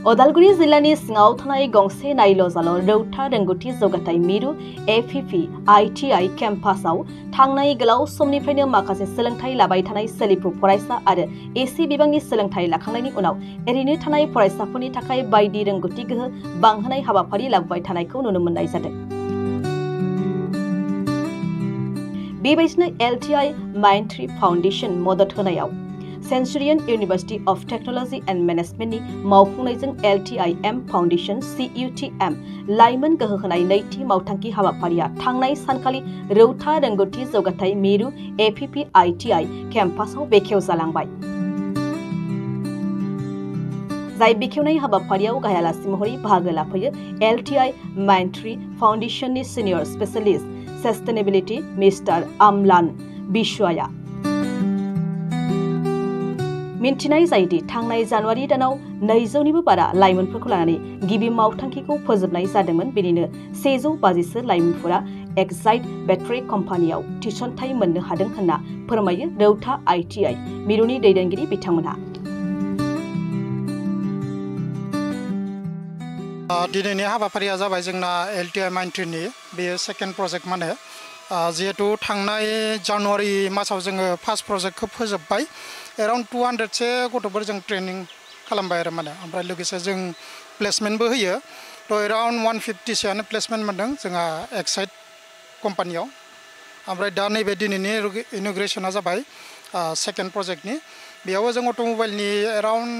उदालगुरि जिल्लानि सिङाव थानाय गंसे नायल' रौता रोंगौथि जौगाथाय मिरु APP ITI केम्पासआव थांनाय गोलाव समनिफ्रायनो माखासे सोलोंथाइ लाबाय थानाय सोलिफु फरायसा आरो एसे बिबांनि सोलोंथाइ लाखांनायनि उनाव ओरैनो थानाय फरायसाफोरनि थाखाय बायदि रोंगौथि गोहो बांहोनाय हाबाफारि लाबोबाय थानायखौ नुनो मोननाय जादों। बेबायदिनो LTI माइन्ट्री फाउन्डेसन मदद होनायाव Centurion University of Technology and मेनेजमेंटनि मावफुंनायजों LTIM फाउन्डेसन CUTM लाइमोन गोहो होनाय नैथि मावथांखि हाबाफारिया थांनाय सानखालि रौता रोंगौथि जौगाथाय मिरु APP ITI केम्पासआव बेखेवजालांबाय। जाय बेखेवनाय हाबाफारियाव गाहाय आलासि महरै बाहागो लाफैयो LTI माइन्ट्री फाउन्डेसननि senior specialist sustainability mister Amlan बिश्वाया मिन्थिनाय जायोदि थांनाय जानुवारि दानाव 200निबो बारा लाइमोनफोरखौ लानानै गिबि मावथांखिखौ फोजोबनाय जादोंमोन। बेनिनो 152 लाइमोनफोरा एक्साइट बेटारि कम्पानियाव थिसनथाइ मोननो हादों होनना फोरमायो रौता ITI मिरुनि दैदेनगिरि बिथांमोनहा। दिनैनि हाबाफारिया जाबाय जोंना LTI माइन्ट्रीनि बेयो सेकेन्ड प्रजेक्ट माने जिहेतु थांनाय जानुवारि मासाव जोङो फार्स्ट प्रजेक्टखौ फोजोबबाय। एराउन्ड 200 से गथ'फोर जों ट्रेनिं खालामबाय आरो माने ओमफ्राय लोगोसे जों प्लेसमेन्टबो होयो। थ' एराउन्ड 150 सोआनो प्लेसमेन्ट मोनदों जोंहा एक्साइट कम्पानियाव। ओमफ्राय दा नैबे दिनैनि इन'ग्रेसना जाबाय सेकेन्ड प्रजेक्टनि। बेयावबो जों अट'मबाइलनि एराउन्ड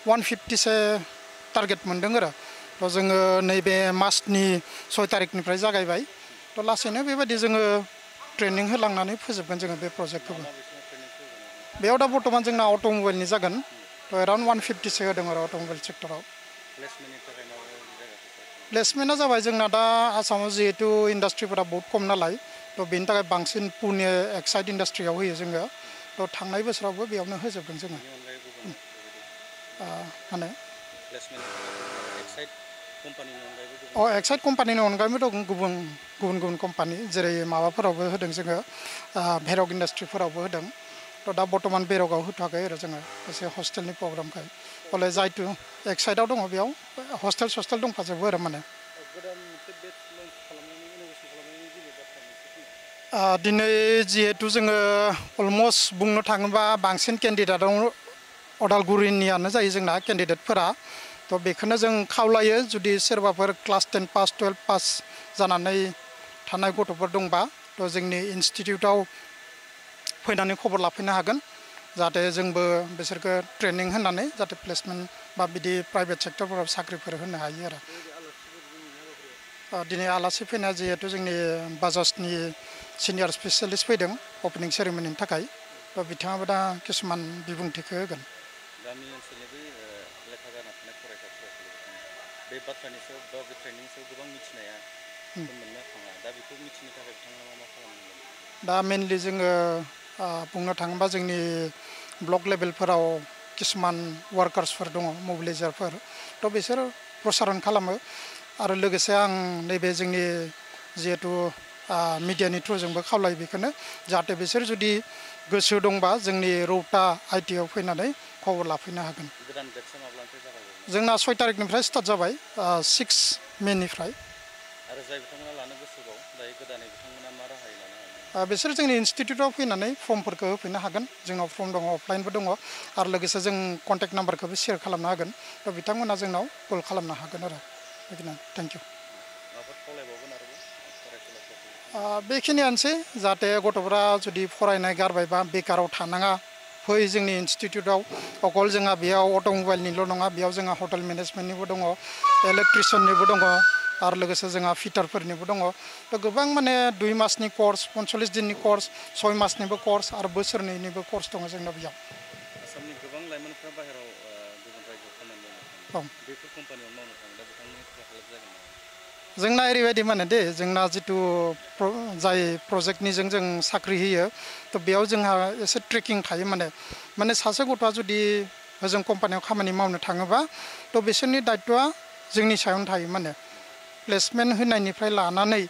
150 से टारगेट मोनदों आरो। थ' जोङो नैबे मासनि 6 तारिखनिफ्राय जागायबाय। थ' लासैनो बेबायदि जोङो ट्रेनिं होलांनानै फोजोबगोन जोङो बे प्रजेक्टखौबो। बेयाव दा बर्तमान जोंना अट'मबाइलनि जागोन। थ' एराउन्ड 150 सो होदों आरो अट'मबाइल सेक्टराव। प्लेसमेन्टआ जाबाय जोंना दा आसामाव जिहेतु इन्डास्ट्रिफोरा बहुत खम नालाय थ' बेनि थाखाय बांसिन पुने एक्साइट इन्डास्ट्रियाव होयो जोङो। थ' थांनाय बोसोरावबो बेयावनो होजोबगोन जोङो। माने एक्साइट कम्पानिनि अनगायैबो दं गुबुन कम्पानि जेरै माबाफोरावबो होदों जोङो भेरक इन्डास्ट्रिफोरावबो होदों। थ' दा बर्तमान भेरकआव होथ'वाखै आरो जोङो एसे हस्टेलनि प्रग्रामखाय। हले जायथु एक्साइटआव दङ बेयाव हस्टेल दंफाजोबो आरो माने। दिनै जिहेतु जोङो अलमस्ट बुंनो थाङोबा बांसिन केन्डिडेटआव अदालगुरिनियानो जायो जोंना केन्डिडेटफोरा। थ' बेखौनो जों खावलायो जुदि सोरबाफोर क्लास 10 पास 12 पास जानानै थानाय गथ'फोर दंबा थ' जोंनि इनस्टिटिउटआव फैनानै खबर लाफैनो हागोन जाहाथे जोंबो बिसोरखौ ट्रेनिं होनानै जाहाथे प्लेसमेन्ट बा बिदि प्राइभेट सेक्टरफोराव साख्रिफोर होनो हायो आरो। दिनै आलासि फैनाया जिहेतु जोंनि बाजाजनि सिनियर स्पेसियेलिस्ट फैदों अपेनिं सेरेमनिनि थाखाय। थ' बिथाङाबो दा किसुमान बिबुंथिखौ होगोन। गामि ओनसोलनि बै लेखा जाना थानाय फरायसाफोरा बे बाथ्रानि सायाव बा बे ट्रेनिंनि सायाव गोबां मिथिनाया मोननो थाङा। दा बेखौ मिथिनो थाखाय बिथांमोना मा खालामनांगोन? दा मेनलि जोङो बुंनो थाङोबा जोंनि ब्लक लेभेलफोराव किसुमान वार्कार्सफोर दङ मबिलाइजारफोर। थ' बिसोर प्रसारन खालामो आरो लोगोसे आं नैबे जोंनि जिहेतु मिडियानि थ्रुजोंबो खावलायो बेखौनो जाहाथे बिसोर जुदि गोसो दंबा जोंनि रौता ITI आव फैनानै खबर लाफैनो हागोन। गोदान बेटसा माब्लानिफ्राय जागायगोन? जोंना 6 तारिखनिफ्राय स्टार्ट जाबाय 6 मेनिफ्राय। आरो जाय बिथांमोना लानो गोसो दं दायो गोदानै बिथांमोना मा राहायै लानो हागोन? बिसोर जोंनि इनस्टिटिउटआव फैनानै फर्मफोरखौ होफैनो हागोन। जोंनाव फर्म दङ अफलाइनबो दङ आरो लोगोसे जों कन्टेक्ट नाम्बारखौबो शेयार खालामनो हागोन। थ' बिथांमोना जोंनाव कल खालामनो हागोन आरो। बेखिनियानो थेंक इउ। माबाफोर खावलायबावगोन आरोबाव बेखिनियानोसै जाहाथे गथ'फोरा जुदि फरायनाय गारबायबा बेकाराव थानाङा फै जोंनि इनस्टिटिउटआव। अकल जोंहा बेयाव अट'मबाइलनिल' नङा बेयाव जोंहा हटेल मेनेजमेन्टनिबो दङ इलेक्ट्रिसियाननिबो दङ आरो लोगोसे जोंहा फिटारफोरनिबो दङ। थ' गोबां माने 2 मासनि कर्स 45 दिननि कर्स 6 मासनिबो कर्स आरो बोसोरनैनिबो कर्स दङ जोंनाव बेयाव। आसामनि गोबां लाइमोनफ्रा बाहेरायाव गुबुन रायजोआव खामानि मावनो थाङो। बेफोर कम्पानियाव मावनो थाङो दा बिथांमोननि थाखाय हेल्प जागोन नामा? जोंना ओरैबायदि माने दे जोंना जितु जाय प्रजेक्टनिजों जों साख्रि होयो थ' बेयाव जोंहा एसे ट्रेकिं थायो माने सासे गथ'आ जुदि ओजों कम्पानियाव खामानि मावनो थाङोबा थ' बिसोरनि दायित्वआ जोंनि सायावनो थायो माने प्लेसमेन्ट होनायनिफ्राय लानानै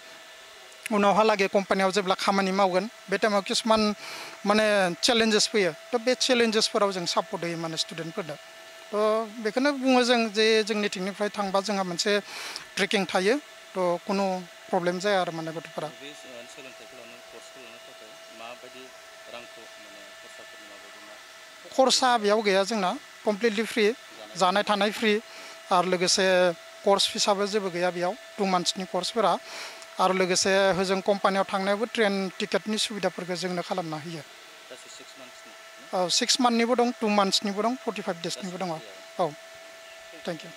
उनावहालागै कम्पानियाव जेब्ला खामानि मावगोन बे टाइमाव किसुमान माने चेलेन्जेस फैयो। थ' बे चेलेन्जेसफोराव जों सापर्ट होयो माने स्टुडेन्टफोरनो। थ' बेखौनो बुङो जों जे जोंनिथिंनिफ्राय थांबा जोंहा मोनसे ट्रेकिं थायो थ' कुनु प्रब्लेम जाया आरो माने गथ'फोरा बे सोलोंथाइखौ लानो कर्सखौ लानो थाखाय माबायदि रांखौ माने खरसाफोरनि माबायदि मा खरसा बेयाव गैया जोंना कमप्लिटलि फ्रि जानाय थानाय फ्रि आरो लोगोसे कर्स फिसाबो जेबो गैया बेयाव 2 मान्थ्सनि कर्सफोरा आरो लोगोसे होजों कम्पानियाव थांनायावबो ट्रेन टिकेटनि सुबिदाफोरखौ जोंनो खालामना होयो गासै 6 मान्थ्सनि औ 6 मान्थनिबो दं 2 मान्थ्सनिबो दं 45 डेसनिबो दङ औ थेंक इउ